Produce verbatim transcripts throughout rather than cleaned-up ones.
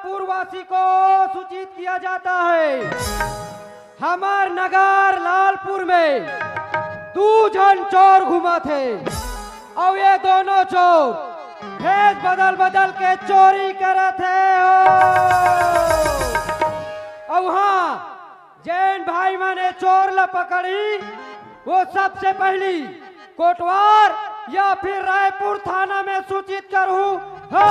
लालपुरवासी को सूचित किया जाता है, हमर नगर लालपुर में दू झन चोर घूमत हे, अउ ये दोनों चोर भेष बदल बदल के चोरी करत हे हो। अउ हाँ, जेन भाई मन ए चोर ल पकड़ही, वो सबसे पहली कोटवार या फिर रायपुर थाना में सूचित करहूं। हो।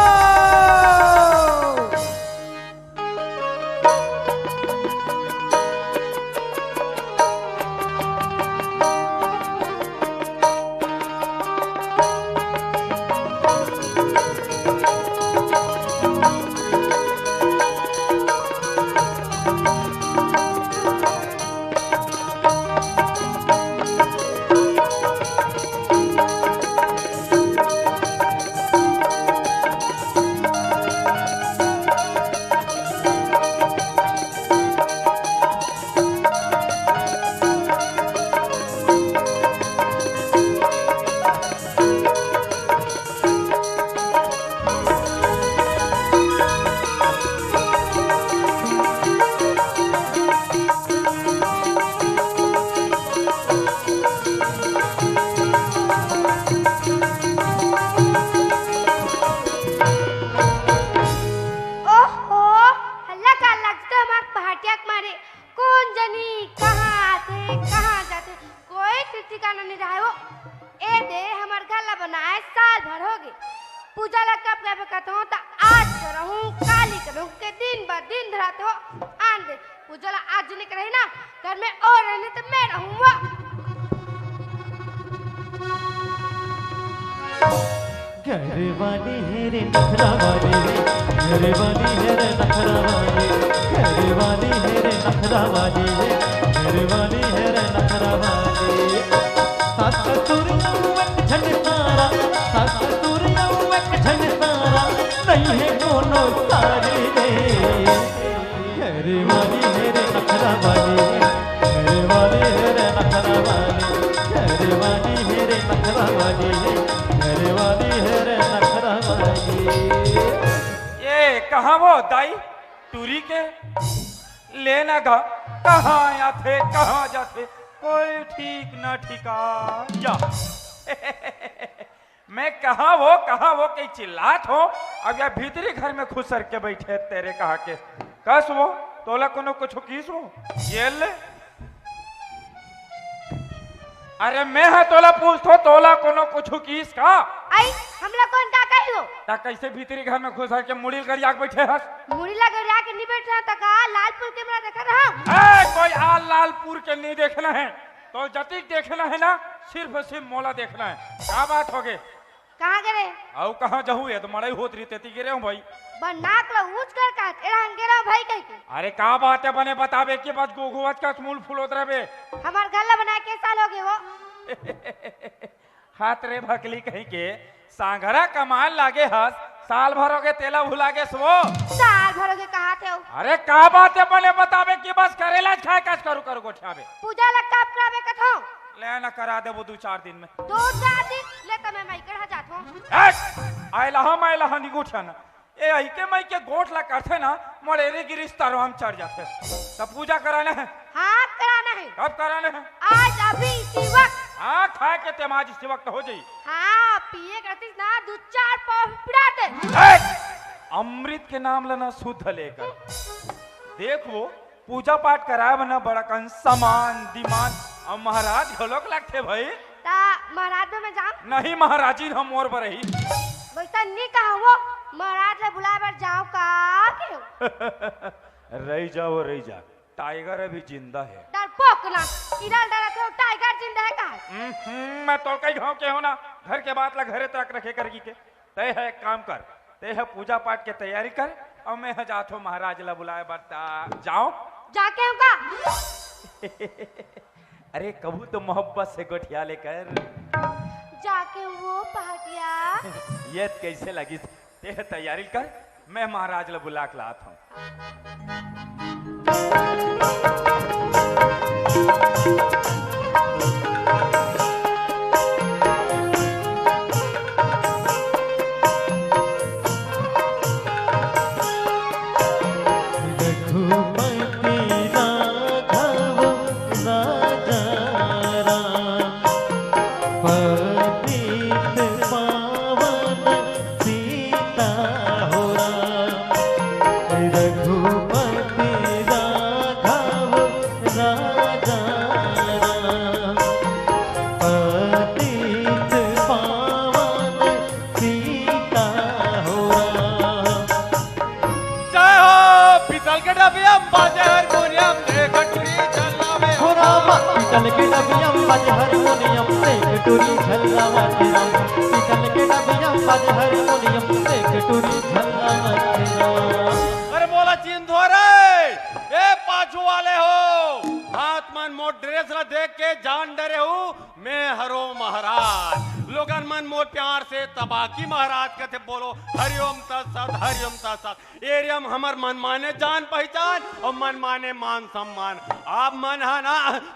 ओहो, हल्ला का लगथे हमर पहाटिया के मारे। कोन जनी कहाँ आथे, कहाँ जाथे, कोई ठीक ठिकाना नइ रहय वो। ए दे, हमर घर ला बनाए साल भर होगे। पूजा ला कब करबे कथों, त आज करहूं, काली करहूं, के दिन बर दिन धराथे वो। आन दे, पूजा ला आज नइ करही ना, घर में और रहने त मैं रहूं वो। घर वाली है रे नखरा वाली है, घर वाली है रे नखरा वाली, घर वाली है रे नखरा वाली है, घर वाली है रे नखरा वाली। सास ससुर अउ एक झन सारा, सास ससुर अउ एक झन सारा, नहीं है कोनो सारी रे। घर वाली है रे नखरा वाली, घर वाली है रे नखरा वाली, घर वाली है रे नखरा वाली, घर वाली है रे नखरा वाली। ए, कहाँ वो दाई टूरी के? ले ना गा, कहाँ आथे, कहाँ जाथे, कोई ठीक न ठिकाना। मैं कहाँ वो, कहाँ वो कहि चिल्लात हों, अब ये भीतरी घर में खुसर के बइठे तेरे कहाँ के। कस वो, तोला कोनो कुछु किहिस वो? ये ले। अरे मैं ह तोला पूछथों, तोला कोनो कुछु किहिस का? अई, हमला कोन का कही वो? त कइसे भीतरी घर में खुसर के मुड़ी ल गरिया के बइठे हस? मुड़ी ला गरिया के नइ बइठे हंव त का, लालपुर के मोला देखत हस? ए, कोई आल लालपुर के नइ देखना हे। तोला जतिक देखना हे ना, सिरिफ सिरिफ मोला देखना हे। का बात होगे? कहाँ गे रहे? अउ कहाँ जाहूं, ये तो मड़ई होत रहिस तेती गे रहेंव भई। बन नाक ला ऊंच कर का, एड़ा हन गे रहेंव भई कहिके। अरे का बात हे, बने बताबे के बाद गोघुवत कस मुंह फुलोत रहिबे। हमर घर ला बनाए के साल होगे वो। हत रे भकली कहीं के, सांघरा कमाए लागे हस, साल भर होगे तेला भुला गेस वो। साल भर होगे कहाथेव। अरे का बात हे, बने बताबे के बस करेला खाए कस करू करू गोठियाबे। पूजा ला कब कराबे कथों? ले ना करा देबो दू चार दिन में। दू चार दिन? ले त मैं मइके हा जाथों। हट! आय लहा मैं लहा निगुठिया ना। ए अइके मइके गोठ ला करथे ना, मोर एरी गिरी तरवा म चढ़ जाथे। त पूजा कराना हे? हाँ, कराना हे। कब कराना हे? आज अभी इसी वक्त। हाँ, खाए के तेमा आज इसी वक्त हो जाई। हाँ, पिए करतिस ना, दू चार पाव पिड़ा दे। हट! अमृत के नाम लेना शुद्ध लेकर। देख वो, पूजा पाठ कराए बर ना बड़ा कन समान, दिमान अउ महाराज घलोक लगथे भई। त महाराज में मैं जांव? नहीं, महाराजी ह मोर बर ही। वइसन नइ कहंव वो, महाराज ला बुलाए बर जांव का केहेंव? रहि जा वो, रहि जा, टाइगर अभी जिंदा हे। डरपोक ना, किरा ल डरत हो, टाइगर जिंदा हे का? हम्म, मैं तोला कई घांव केहेंव ना, घर के बात ला घरे तक रखे कर कहिके। तैं ह एक काम कर, तैं ह पूजा पाठ के तैयारी कर, अउ मैं ह जाथों महाराज ला बुलाए बर। त जांव? जाके हूँ का? अरे कभू तो मोहब्बत से गोठिया ले कर। जाके वो पहाटिया। ये कइसे लगिस? तैं ह तैयारी कर, मैं महाराज ला बुला के लात हूँ। हो राम, रघुपति राघव राजा राम, पतित पावन सीता हो राम। जय हो पीतल के डबिया में बाजे हारमोनियम, देख टुरी झल्लावे हो राम। पीतल के डबिया में बाजे हारमोनियम, देख टुरी झल्लावा के राम। पीतल के डबिया में बाजे हारमोनियम, देख टुरी झल्लावा के राम। अरे मोला चिन्ह धो रे, ए पाछू वाले हो, हाथ मन मोर ड्रेस ला देख के जान डरे हो, मैं हरो महाराज। लोगन मन मोर प्यार से तबाकी महाराज कथे, बोलो हरिओम तत्सत, हरिओम तत्सत। एरिया में हमर मनमाने जान पहचान अउ मनमाने मान सम्मान। आप मन ह ना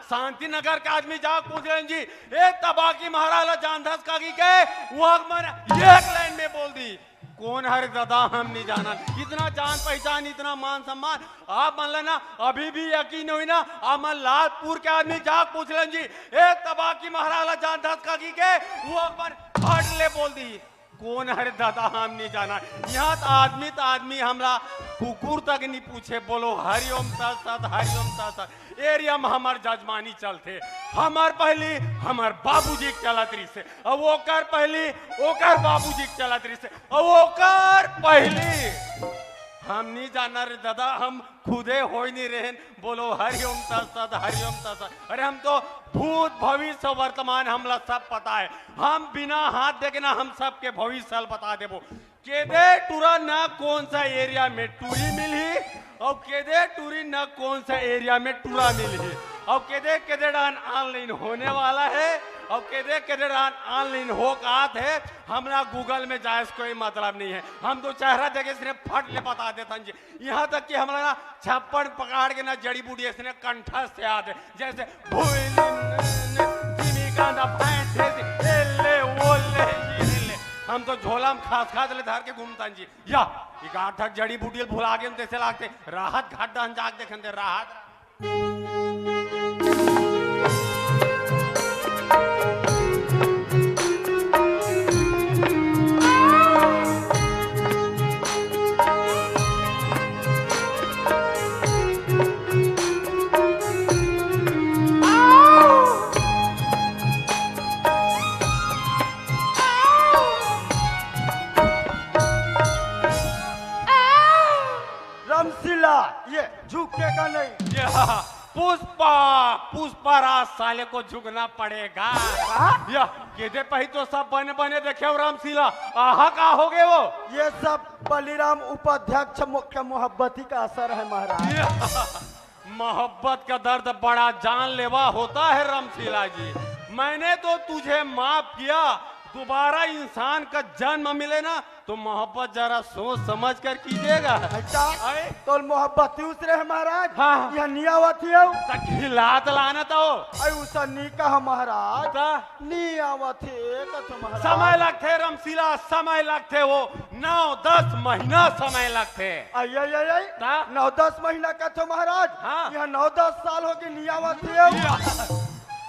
शांति नगर के आदमी जाके पूछ लेन जी, ए तबाकी महाराज ला जानथस का कहिके, वो मन एक लाइन में बोल दी, कोन हरे दादा, हम नहीं जानन। इतना जान पहचान, इतना मान सम्मान, आप मन ला ना अभी भी यकीन होई ना, आप मन लालपुर के आदमी जाके पूछ लेन जी, ए तबाकी महाराज ला जानथस का कहिके, वो मन फट ले बोल दी, कोन हरे दादा, हम नहीं जानन। यहाँ त आदमी त आदमी, हमला कुकुर तक नहीं पूछे। बोलो हरिओम तत्सत, हरिओम तत्सत। एरिया में हमर जजमानी चलथे, हमर पहली हमर बाबूजी के चलत रहिसे, अब ओकर पहली ओकर बाबूजी के चलत रहिसे, अब ओकर पहली। हम नहीं जानन रे दादा, हम खुदे होई नहीं रहेन। बोलो हरिओम तत्सत, हरिओम तत्सत। अरे हम तो भूत भविष्य वर्तमान हमला सब पता है। हम बिना हाथ देखे ना हम सबके भविष्य ल बता देबो। केदे टुरा न कोन सा एरिया में टुरी मिलही अउ केदे टुरी न कोन सा एरिया में टुरा मिलही अउ केदे केदे डान ऑनलाइन होने वाला है अउ केदे केदे डान ऑनलाइन हो कात है। हमला गूगल में जाए से कोई मतलब नहीं है। हम तो चेहरा देखे सिर्फ फट ले बता देथन जी। यहाँ तक कि हमला ना छप्पड़ पकड़ के ना जड़ी बूटी ऐसे कंठस्थ याद है, जैसे भूल जिमी कांदा फैंटेसी, एले ओले, ये ले। हम तो झोला में खास खास ले धर के घूमतन जी। या, ये गांठक जड़ी बूटी भुला गेन तैसे लागथे। राहत घाट डहन जाके देखन दे, राहत। रमशीला, ये झुकेगा नहीं। या, पुष्पा, पुष्पा राज साले को झुकना पड़ेगा। हाँ? या, केदे पही तो सब बने बने देखे हो रमशीला, आहा का हो गए वो? ये सब बलिराम उपाध्यक्ष मु-, के मोहब्बती का असर है महाराज। या, मोहब्बत का दर्द बड़ा जानलेवा होता है रमशीला जी। मैंने तो तुझे माफ किया, दोबारा इंसान का जन्म मिले ना तो मोहब्बत जरा सोच समझ कर कीजिएगा। अच्छा, अरे? तोर मोहब्बत ही उसरे है महाराज। हाँ। यह नहीं आवत ही हो। त खिलात लाना तो। अरे उसा नहीं कहा महाराज। त? नहीं आवत है कथो महाराज। समय लगथे रमशीला, समय लगथे वो। नौ दस महीना समय लगथे। आई, आई, आई, आई। त? नौ दस महीना कथो महाराज। हाँ। यह नौ दस साल हो गए नहीं आवत है। या।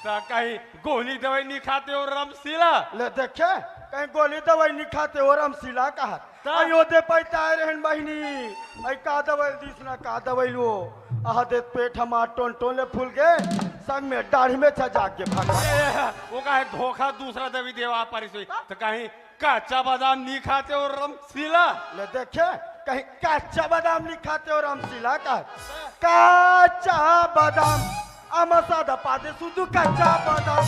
त कहीं गोली दवाई नहीं खाते हो रमशीला? ले देखे, कहीं गोली दवाई नहीं खाते हो रमशीला कहा। त? अयो दे पैता रहन बहिनी, अई का दवाई दीस ना का दवाई लो, आहा दे पेट हमार टोन टोन ले फूल गए, संग में दाढ़ी में छा जाके भाग। ए, वो काहे धोखा दूसरा दवाई देवा परिस होई। त कहीं कच्चा बादाम नहीं खाते हो रमशीला? ले देखे, कहीं कच्चा बादाम नहीं खाते हो रमशीला का? कच्चा बादाम, अमसा द पादे सुधु कच्चा बादाम,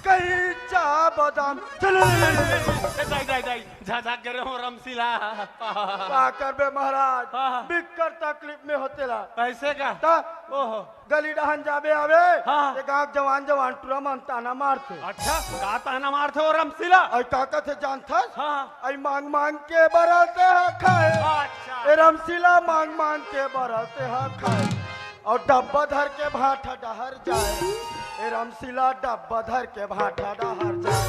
कच्चा बादाम। चलो, ले, ले, ले, ले। ए, दाई, दाई, दाई, झा, झा, गिरे हो रमशीला। का करबे महाराज? हाँ, हाँ। बिक्कर तकलीफ में होते ला। पैसे का? ता? ओहो। गली डहन जाबे आवे, हाँ। ते गांव जवान जवान टुरा मन ताना मारथे। अच्छा, का ताना मारथे ओ रमशीला? अई का कथे जानथस? हाँ। अई मांग मांग के बरलते हा खाए। अच्छा। ए रमशीला मांग मांग के बरलते हा खाए। अउ डब्बा धर के भाठा डहर जाए। ए रमशीला डब्बा धर के भाठा डहर जाए।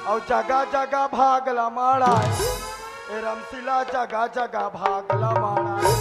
अउ जगह जगह भागला माड़ाए। ए रमशीला जगह जगह भागला माड़ाए।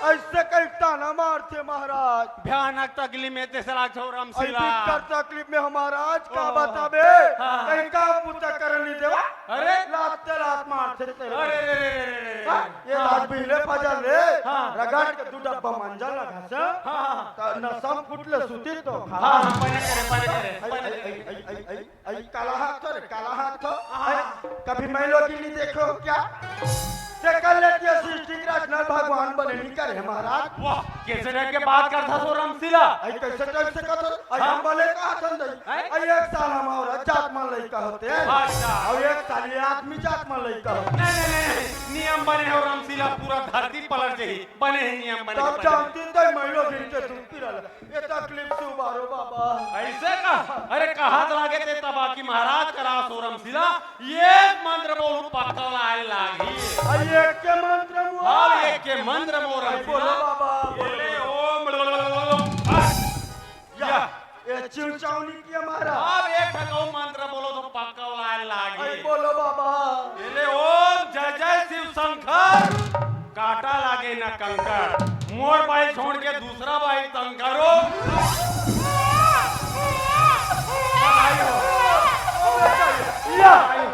ऐसे कहीं ताना मारथे महाराज। भयानक तकलीफ में तेसरा छो अई रमशीला। बिक्कर तकलीफ में महाराज का ओह। बताबे। हाँ। कहीं काम बुता करन नहीं देवा। अरे? लात ते लात मारथे तेला। अरे, रे, रे, रे, रे, रे। हाँ, ये हाँ। लात बिहले फजल रे। हाँ। रगड़ के दू डब्बा मंजन लगा से। हाँ, हाँ, हाँ। त नसम फुट ले सुती तो खा। हाँ, हाँ, बने करे, बने करे, आई, बने आई, करे। आई, आई, आई, आई, आई, काला हाथ हो रे, काला हाथ हो। हाँ। आई, कभी मैं लोग ही नहीं देखो क्या? ते कर लेती है सृष्टि की रचना भगवान बने नहीं करे महाराज। वाह, कैसे टाइप के बात करथस ओ रमसीला? आई, कैसे टाइप से कहत हो? आई, हाँ? हम बोले कहा था नहीं। हैं? अरे एक साल हम औरत जात मन लइका होते हैं। अच्छा। और एक साल ये आदमी जात मन लइका होते। नहीं, नहीं, नहीं, नहीं। नियम बने हे रमसीला, पूरा धरती पलट जाही। बने हे नियम, बने तब हे, बने हे। जानती तो मैं लोग इनके दुख पिराला। ये तकलीफ से उबारो बाबा। ऐसे का? अरे कहा लागे ते तबाकी महाराज करा सो रमसीला, एक मंत्र बोलू पक्का लाए लागी। अरे एक के मंत्र मुआ? हाँ, एक के मंत्र मोर आई रमसीला। बोलो बाबा। बोले ओम या, या। ये चिंचावनी किया मारा। अब एक ठन अउ मंत्र बोलो तो पक्का वाला लागी। अरे बोलो बाबा। ये ले ओम जय जय शिव शंकर। कांटा लागे न कंकर। मोर बाई छोड़ के दूसरा बाई तंग करो। बधाई हो। या। बधाई हो।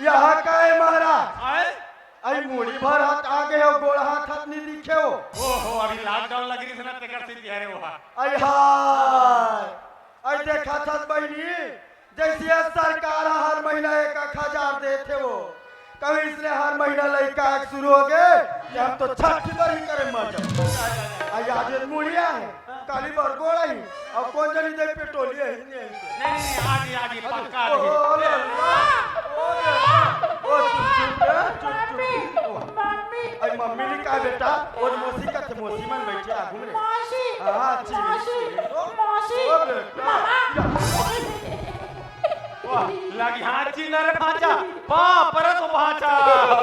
यहाँ का है महाराज? आए? आई मुड़ी भर हाथ आगे हो, गोड़ हाथ हाथ नहीं दिखे हो। ओहो, अभी लॉकडाउन लग रही थी ना, तेकर से तिहारे हुआ। आई हाय, आई देखा था बहनी, जैसे ये सरकार हर महीना एक एक हजार देते हो, कभी इसलिए हर महीना लइका एक शुरू हो गए कि हम तो छठ बर ही करे मर जाओ। आई आज ये मुड़िया है, काली बर गोड़ा ही, अब कौन जनी दे पेट्रोलिया ही नहीं है। नहीं, नहीं, नहीं, आज ही, आज ही, पक्का आज ही। ओ, ओ, ले, ले। ओ, ले, ले। ओ, चुप, चुप, ए, चुप, चुप, चुप। मम्मी। अरे, मम्मी ने कहा, बेटा? और मौसी का तो मौसी मन बैठे आगू में। मौसी। हाँ, अच्छी। मौसी। ओ, मौसी। ओ, बेटा। मम्मा। वाह, लगी हाथ चिन्ह रे भांचा। बाप रे तो भांचा। ओ,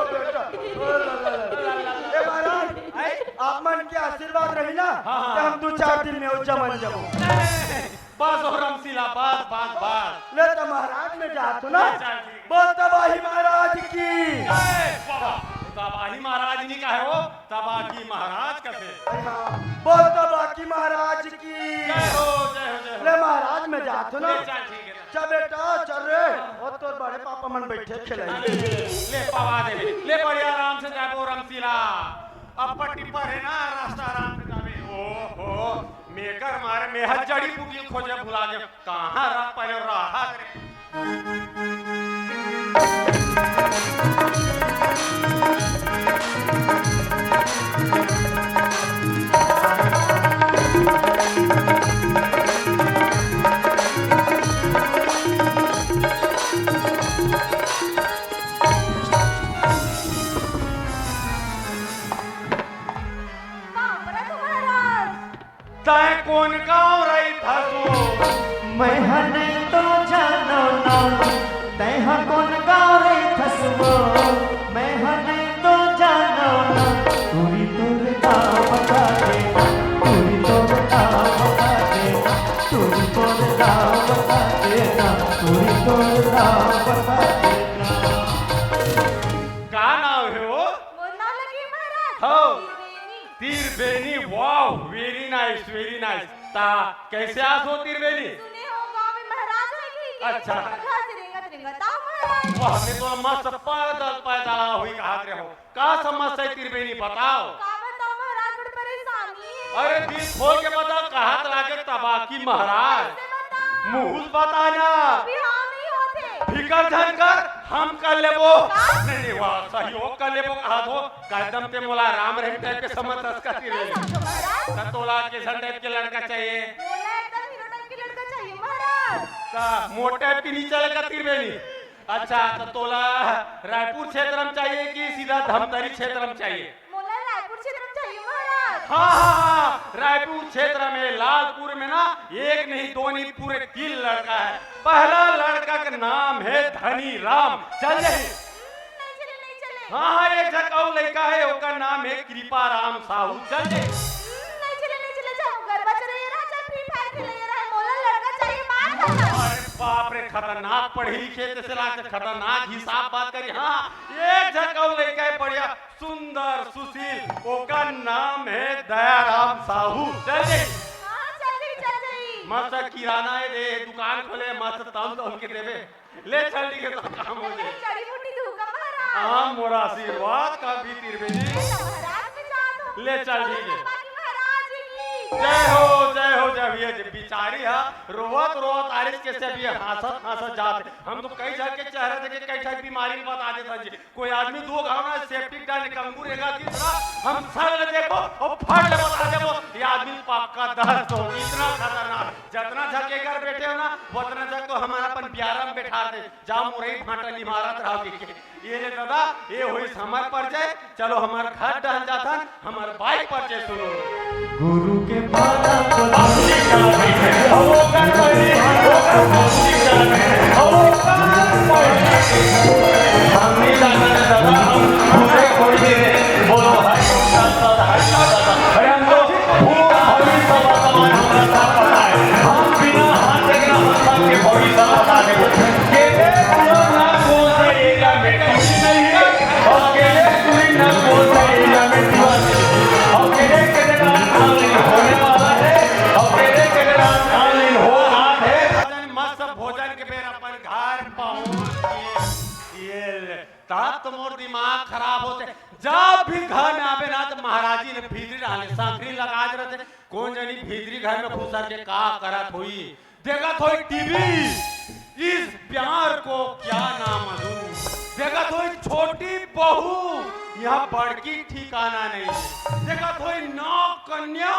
बेटा। ओ, ला, ला, ला, ला। ए, महाराज, आए? आप मन के आशीर्वाद रही ना, हाँ, हाँ। तो हम दो चार दिन में जमन जमो। नहीं, नहीं, नहीं, नहीं। बस हो रमसीला, बस, बस, बस। ले तो महाराज में जात हो ना। ले चल, ठीक। बोल तबाही महाराज की। जय बाबा, तबाही महाराज नहीं कहे हो, तबाही महाराज कथे। हाँ, बोल तबाही महाराज की। जय हो, जय हो, जय हो। ले महाराज में जात हो ना। ले चल, ठीक है। चल बेटा, चल रे। ओ तोर बड़े पापा मन बैठे खेलाई। ले, ले, ले, पवा दे। ले बढ़िया आराम से जाबो रमसीला। अब पट्टी पर है ना, रास्ता आराम से जाबे। ओ हो। मेकर मारे मेहा जड़ी बूटी खोजे भुला गेंव। कहाँ रख पाए रहा रे। बाप रे महाराज। तैं कोन गाँव रहिथस वो? मैं ह नहीं तो जानव ना। तैं ह कोन गाँव रहिथस वो? मैं ह नहीं तो जानव ना। टूरी तोर गाँव बता देना, टूरी तोर गाँव बता देना, टूरी तोर गाँव बता देना, टूरी तोर गाँव बता देना। का नाव हे वो? मोर नाव लगे महाराज। हव। त्रिवेणी। त्रिवेणी, wow, very nice, very nice। ता कैसे आस हो त्रिवेणी? सुने हो गाँव में महाराज है कि, कि अच्छा। घर से रेंगत रेंगत आओ महाराज। वाह, मैं तो मस्त पैदल पैदल आए होही कहत रहे हो। का समस्या है त्रिवेणी, बताओ। का बताओ महाराज, बड़ी परेशानी है। अरे दिल खोल के बताओ, कहत लागे तबाकी महाराज। कैसे बताओ? मुँह से बता ना। बिहाव नहीं होते। फिकर झन कर, हम कर लेबो। का? नहीं, नहीं, वाह, सहयोग कर लेबो, कहा दो। कदम ते मोला राम रहीम टाइप के समझ अस का नहीं त्रिवेणी। समझो महाराज। त तोला कैसन टाइप के लड़का चाहिए? मोला एकदम हीरो टाइप के लड़का चाहिए महाराज। त मोर टाइप के नहीं चलेगा त्रिवेणी। अच्छा, त तोला रायपुर क्षेत्र में चाहिए कि सीधा धमतरी क्षेत्र में चाहिए? मोला रायपुर क्षेत्र में चाहिए महाराज। हाँ, हाँ, हाँ, रायपुर क्षेत्र में लालपुर में ना एक नहीं दो नहीं पूरे तीन लड़का है। पहला लड़का का नाम है धनी राम, चल जाए। हम्म, नहीं चले, नहीं चले। हाँ, हाँ, एक झक अउ लइका हे, ओकर नाम हे कृपा राम साहू। चल दे। हम्म, नहीं चले, नहीं चले, जाओ, गरबा चले, राजा Free Fire खेले रहे, मोला लड़का चाहिए, बात खत्म। अरे बाप रे, खतरनाक पढ़े लिखे, तेसे लागथे खतरनाक हिसाब बात करी। हाँ, एक झक अउ लइका हे, बढ़िया, सुंदर, सुशील, ओकर नाम हे दयाराम साहू। चल दे। हाँ, चल दे, चल दे। मस्त किराना ए दे, दुकान खोले, मस्त तौल तौल के देबे। ले चल, ठीक है, तो काम हो जाए। जड़ी बूटी दूंगा महाराज। हाँ, मोर आशीर्वाद का भी तीर बेटी। महाराज में जात हो। ले चल, ठीक है। बाकी महाराज की। जय हो, जय हो, जय भैया जी। बिचारी हा रोवत रोवत आरिस के से भी हंसत हंसत जात हे। हम तो कई झन के चेहरा देखे, कई ठन बीमारी बता देता जी। कोई आदमी दो घाव ना सेप्टिक डाले कंगूर एगा तीसरा, हम सर ले देखो और फट ले बता देबो, ये आदमी पक्का दस्त हो, इतना खतरनाक। जतना झक एकर बैठे हो ना, वतना झक तो हमारा अपन प्यारा में बैठा दे, जा मुरई भांटा निमारत रहो के। ये ले दादा, ये होई हमर परिचय। चलो हमर घर डहन जाथन, हमर बाइक परिचय सुनो। गुरु के पाला भोजन, मस्त भोजन के बेर अपन घर पहुंच गे। ये ले, तब तो मोर दिमाग खराब होथे। जब भी घर में आबे ना, तो महाराजी ने भीतरी डाले, सांकरी लगा दे रहथे। कौन जानी भीतरी घर में घुसर के का करत होई। देखत होई टीवी, इस प्यार को क्या नाम दूं। देखत होई छोटी बहू, यहाँ बड़की ठिकाना नहीं। देखत होई नौ कन्या,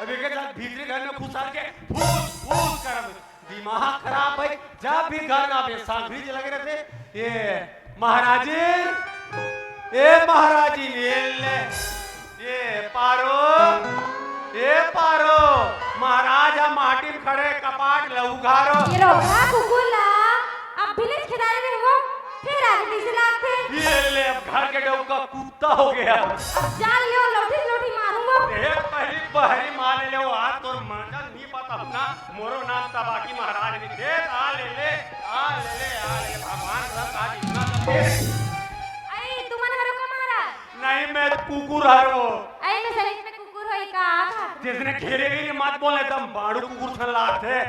अब एक साथ भीतरी घर में घुसर के फूस फूस करत। दिमाग खराब भाई, जब भी घर ना आबे, सांकरी जे लगे रहथे। ये महाराजिन, ए महाराजिन, ये ले, ये पारो, ए पारो, महाराज ह माटी में खड़े, कपाट ल उघारो। ये रोगहा कुकुर ला, अब village खेदारे में वो, फिर आगे कैसे लागथे? ये ले, अब घर के डौका कुत्ता हो गया। अब जान लियो, लौठी लौठी मारूंगा। ए, पहली बहरी मार ले, वो आज तोर मांजल नहीं पता ना, मोरो नाम तबाकी महाराज नहीं दे, आ ले ले, आ ले ले, आ ले ले, भगवान सब आज इतना सब दे। अरे, तुमन हरो का महाराज? नहीं, मैं कुकुर हरो। अरे, मैं सही में कुकुर होई का? जिसने घेरे घेरे मत बोले, एकदम बाड़ू कुकुर सन लागथे।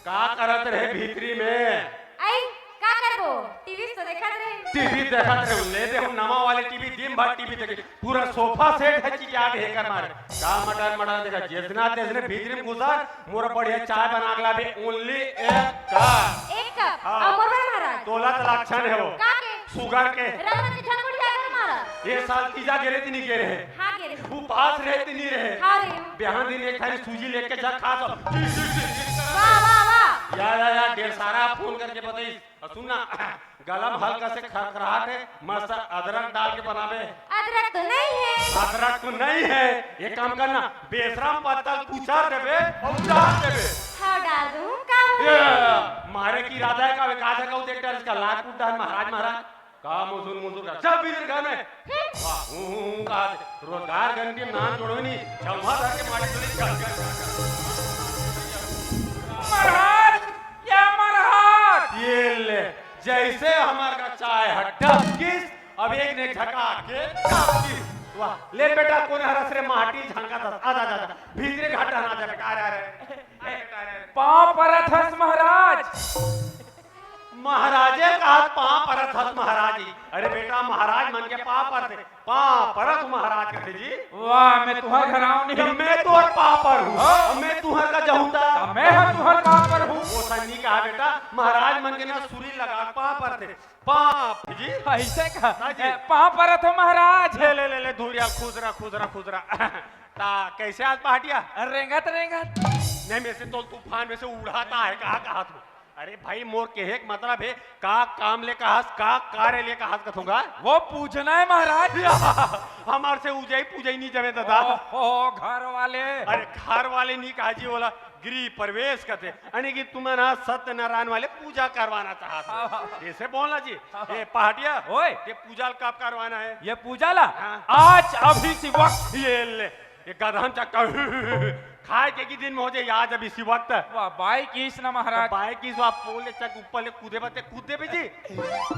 का करत रहे भीतरी में? आई, का करबो? टीवी तो देखत रहे। टीवी देखत रहे, ले दे हम नवा वाले टीवी, दिन भर टीवी देखे, पूरा सोफा सेट है कि क्या ढेकर मारे। का मटर मटर देखा, जिसना तेसने भीतरी में घुसा, मोर बढ़िया चाय बना के लाबे, only एक कप। एक कप? हाँ। अमर भाई महाराज। तोला तो लक्षण है वो। का के? शुगर के। रात के झनगुड़ जाए महाराज। ये साल तीजा गेरे ती नहीं गेरे है। हाँ, गेरे। उपास रहे ती नहीं रहे। हाँ रे। बिहान दिन एक थारी सूजी लेके जा खा तो। वाह, वाह, वाह। या, या, या, ढेर सारा फोन करके बताई। और सुन ना, गला में हल्का से खरखराहट है, मस्त अदरक डाल के बनाबे। अदरक तो नहीं है। अदरक तो नहीं है, एक काम करना, बेसरा में पत्ता कुचर देबे और डाल देबे। हाँ, डाल दूँ, का हो? ये, मारे की इरादा है का, का था का, देख डर इसका लात कूट डाल महाराज, महाराज। का मुसुर मुसुर का, चल भीतर घर में। हम्म। वाह, हूँ, हूँ, हूँ, का रोजगार गन के नाम जोड़ो नहीं, चौहा धर के माटी चली, चल, चल, चल, चल। महाराज, क्या महाराज? ये ले, जैसे हमार का चाय है, डबकिस, अब एक ने झका के, डबकिस। वाह, ले बेटा, कौन हरस रे माटी झंका था, आ जा, जा, जा, भीतरे घाटा ना जा बेटा, अरे, अरे, अरे, बेटा, अरे, अरे। पाँव परत हस महाराज। महाराजे का पाँव परत हस महाराज जी। अरे बेटा, महाराज मन के पाँव परत, पाँव परत महाराज कथे जी। वाह, मैं तुहर घर आऊं नहीं। मैं तोर पाँव पर हूँ। हाँ। और मैं तुहर का जहूता। मैं हाँ तुहर पाँव पर हूँ। वो सन्नी कहा बेटा, महाराज मन के ना सूरी लगा पाँव परथे। पाँव जी। ऐसे का? हाँ जी। ए, पाँव परत हो महाराज। ले, ले, ले, ले, धूरिया, खुश रहा, खुश रहा, खुश रहा। ता, कैसे आज पहाटिया? रेंगत, रेंगत। नहीं, मैं से तो तूफान में से उड़ाता है, कहा, कहा तू? अरे भाई, मोर कहे के मतलब है, का काम ले कहस, का कार्य ले कहस कथूंगा? वो पूजना है महाराज। हमार से उजई पूजई नहीं जमे दादा। ओहो, घर वाले। अरे घर वाले नहीं कहा जी, बोला गृह प्रवेश कथे, यानी कि तुमन आज सत्यनारायण वाले पूजा करवाना चाहत हो। हाँ, हाँ, हाँ। ऐसे बोलना जी। हाँ, हाँ। ये पहाटिया, ओए। ये पूजा कब करवाना है? ये पूजा ला? हाँ। आज अभी सी वक्त। ये ले। ये गदहन चक्कर खाए के की दिन में हो जाए, आज अब इसी वक्त। वाह, बाई किस ना महाराज। बाई किस, आप बोले चक ऊपर ले कूदे बते, कूदे भी जी।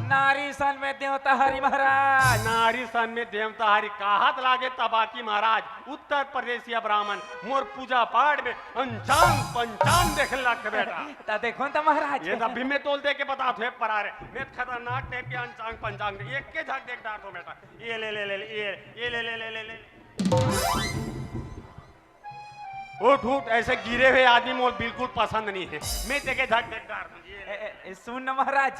नारी सन में देवता हरि महाराज। नारी सन में देवता हरि, कहात लागे तबाकी महाराज। उत्तर प्रदेशिया ब्राह्मण मोर पूजा पाठ में अंचांग पंचांग देखे लगथे बेटा। त देखो न त महाराज। ये तब भी मैं तोल दे के बता दे परा रे। मैं खतरनाक टाइप के अंचांग पंचांग दे, एक के झक देख डार दो बेटा। ये ले, ले, ले, ले, ये, ये ले, ले, ले, ले, ले। उठ, उठ, ऐसे गिरे हुए आदमी मोर बिल्कुल पसंद नहीं है। मैं देखे झक देख डार दूं। ये ए, ए, ए, सुन न महाराज,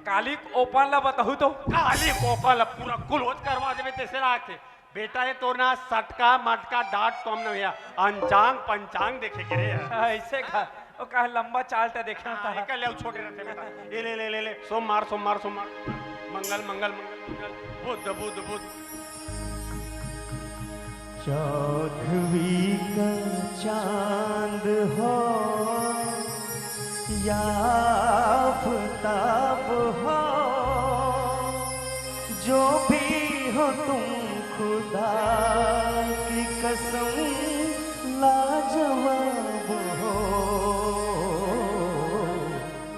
काली ओपन ला बताहू तो। काली ओपन ला पूरा क्लोज करवा देवे तैसे लागथे। बेटा, ये तोर ना सटका मटका डांट तोम न भैया, अंचांग पंचांग देखे के रे। ऐसे का? ओ का लंबा चाल त देखे हाँ, होता। एकर ले छोटे रहते बेटा। ये ले, ले, ले, ले। सोमवार, सोमवार, सोमवार। मंगल, मंगल, मंगल, मंगल। बुध, बुध, बुध। चौदहवीं का चांद हो या आफताब हो, जो भी हो तुम खुदा की कसम लाजवाब हो।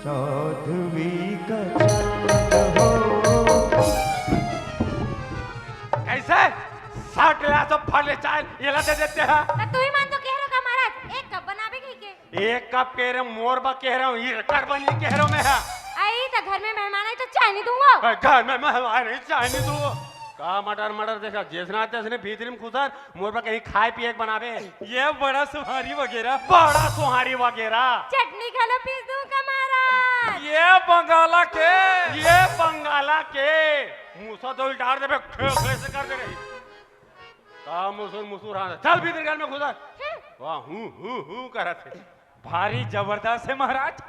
चौदहवीं का चांद हो। कैसे? साठ ले तो फट ले चाल, ये ला दे देते हैं। त तू ही मान तो कह रहा का महाराज, एक कप बनावे के के। एक कप कह रहे हूँ, मोर बा कह रहा हूँ, ये कर बनी कह रहा हूँ मैं। हाँ। आई त घर में मेहमान आई त चाय नहीं दूंगा। अरे घर में मेहमान आई, चाय नहीं दूंगा। का मटर मटर देखा, जैसना तैसने भीतरी में घुसर, मोर बा कहीं खाए पिए के बनावे। ये बड़ा सुहारी वगैरह। बड़ा सुहारी वगैरह। चटनी घलो पीस दूं का महाराज? ये बंगाला के। ये बंगाला के। मूसा तो डार देबे, खे-, कैसे कर दे रही। का मुसुर मुसुर हाँ। चल भीतर घर में घुसर। हम्म। वाह, हूँ, हूँ, हूँ करत है। भारी जबरदस्त है महाराज।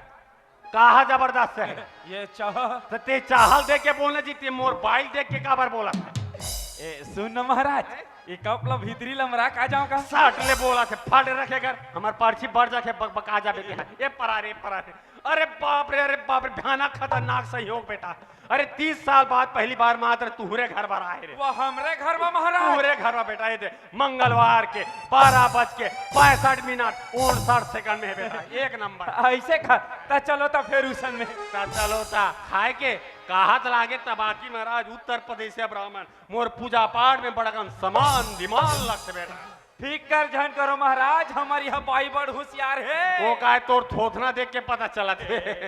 कहा जबरदस्त है? ये चाह। तो ते चाहल दे के बोलना जी, ते मोर बाइल देख के काबर बोला? ए, सुन न महाराज, ये कप ला भीतरी लमरा का जाओ का? सट ले बोला थे, फट रखे कर, हमार पर्ची बढ़ जाके बकबका जाबे ते। ये परा रे, परा रे। अरे बाप रे, अरे बाप रे, भयानक खतरनाक संयोग बेटा। अरे तीस साल बाद पहली बार मात्र तुहरे घर पर आए रे। वो हमरे घर में महाराज। तुहरे घर में बेटा, ये दे, मंगलवार के बारह बज के पैंसठ मिनट उनसठ सेकंड में है बेटा, एक नंबर। ऐसे खा, त चलो त फेर उसन में। त चलो त खाए के, कहात लागे तबाकी महाराज, उत्तर प्रदेश से ब्राह्मण, मोर पूजा पाठ में बड़कन समान दिमाग लगते बेटा। फिकर झन करो महाराज, हमर यहाँ बाई बड़ होशियार है। वो काय तोर थोथना देख के पता चलत है।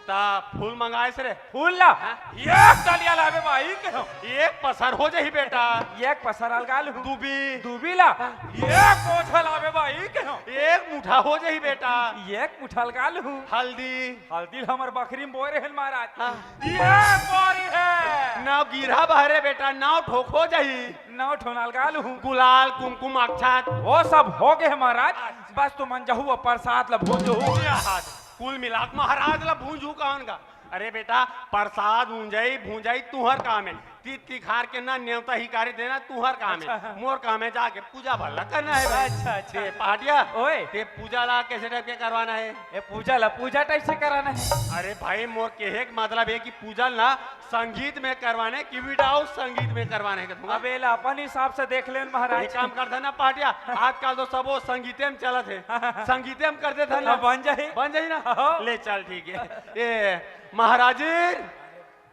ता फूल मंगाए से रे। फूल ला? हाँ? एक डलिया लाबे बाई के हम। एक पसर हो जाही बेटा। एक पसर अलगा लू। दूबी। दूबी ला? हाँ। एक बोझा लाबे बाई के हम। एक मुठा हो जाही बेटा। एक मुठा अलगा लू। हल्दी। हल्दी ला हमर बखरी में बोए रहेन महाराज। हाँ। एक बोरी है। नौ गिरहा बहरे बेटा, नौ ठोक हो जाही। नौ ठो अलगा लू। गुलाल, कुमकुम, अक्षत। वो सब हो गए महाराज। अच्छा। बस तुमन जहू अउ प्रसाद ला भूंजहू। या हाथ। कुल मिलाक महाराज ला भूंजहू कहन का? अरे बेटा, प्रसाद ऊंजई, भूंजई तुहर काम है। तीत तिखार के ना नेवता हिकारी देना तुहर काम है। अच्छा। मोर काम है जाके पूजा भला करना है भाई। अच्छा, अच्छा। ते पहाटिया, ओए। ते पूजा ला कैसे टाइप के करवाना है? ए, पूजा ला पूजा टाइप से कराना है। अरे भाई, मोर कहे के मतलब है कि पूजा ला संगीत में करवाने कि without संगीत में करवाने के तुम? अब एला अपन हिसाब से देख लेन महाराज। एक काम कर देना पाटिया, आजकल तो सबो संगीते में चलत है। संगीते में कर देता ना। हाँ, बन जाही। बन जाही ना? हाँ। ले चल ठीक है। ए महाराजिन,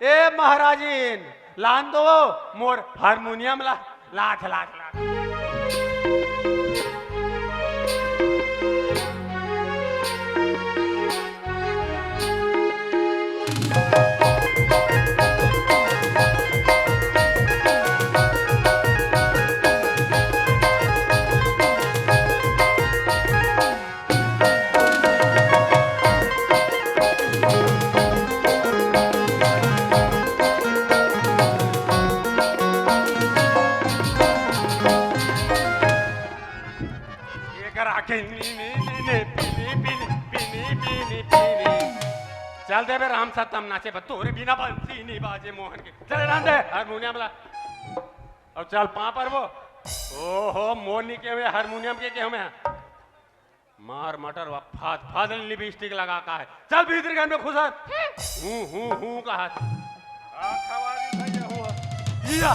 ए महाराजिन, लान दो मोर हारमोनियम ला, लाथ, लाथ, लाथ। एकर आँखें नी, नी, नी, नी, पीनी, पीनी, पीनी, पीनी, पीनी। चल देबे राम सतम नाचे बा, तोरे बिना बंसी नी बाजे मोहन के। चल राम दे, हारमोनियम ला। अब चल पाँव परबो। ओहो, मोर नी के हुए, हारमोनियम के, के हुए? मार मटर वा फाद, फाद लिपस्टिक लगा का है। चल भीतर घर में खुसर। हूँ, हूँ, हूँ कहा था। आ, खवारी भैया हुआ। या।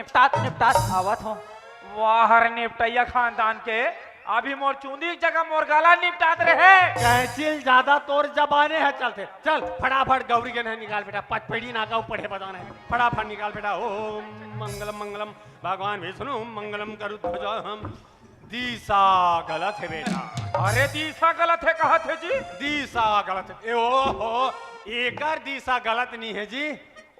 निपटात निपटात आवत हों। वाह रे निपटइया खानदान के, अभी मोर चूंदी के जगह मोर गला निपटात रहे। कैंची ल ज्यादा तोर जबाने ह चलथे। चल फटाफट गौरी गणेश निकाल बेटा, पचपेड़ी नाका पढ़े बजाना हे, फटाफट निकाल बेटा। ओम मंगलम मंगलम भगवान विष्णु मंगलम गरुध्वज। दिशा गलत हे बेटा। अरे दिशा गलत हे कहत हे जी। दिशा गलत हे। ए, ओ हो, एकर दिशा गलत नहीं हे जी,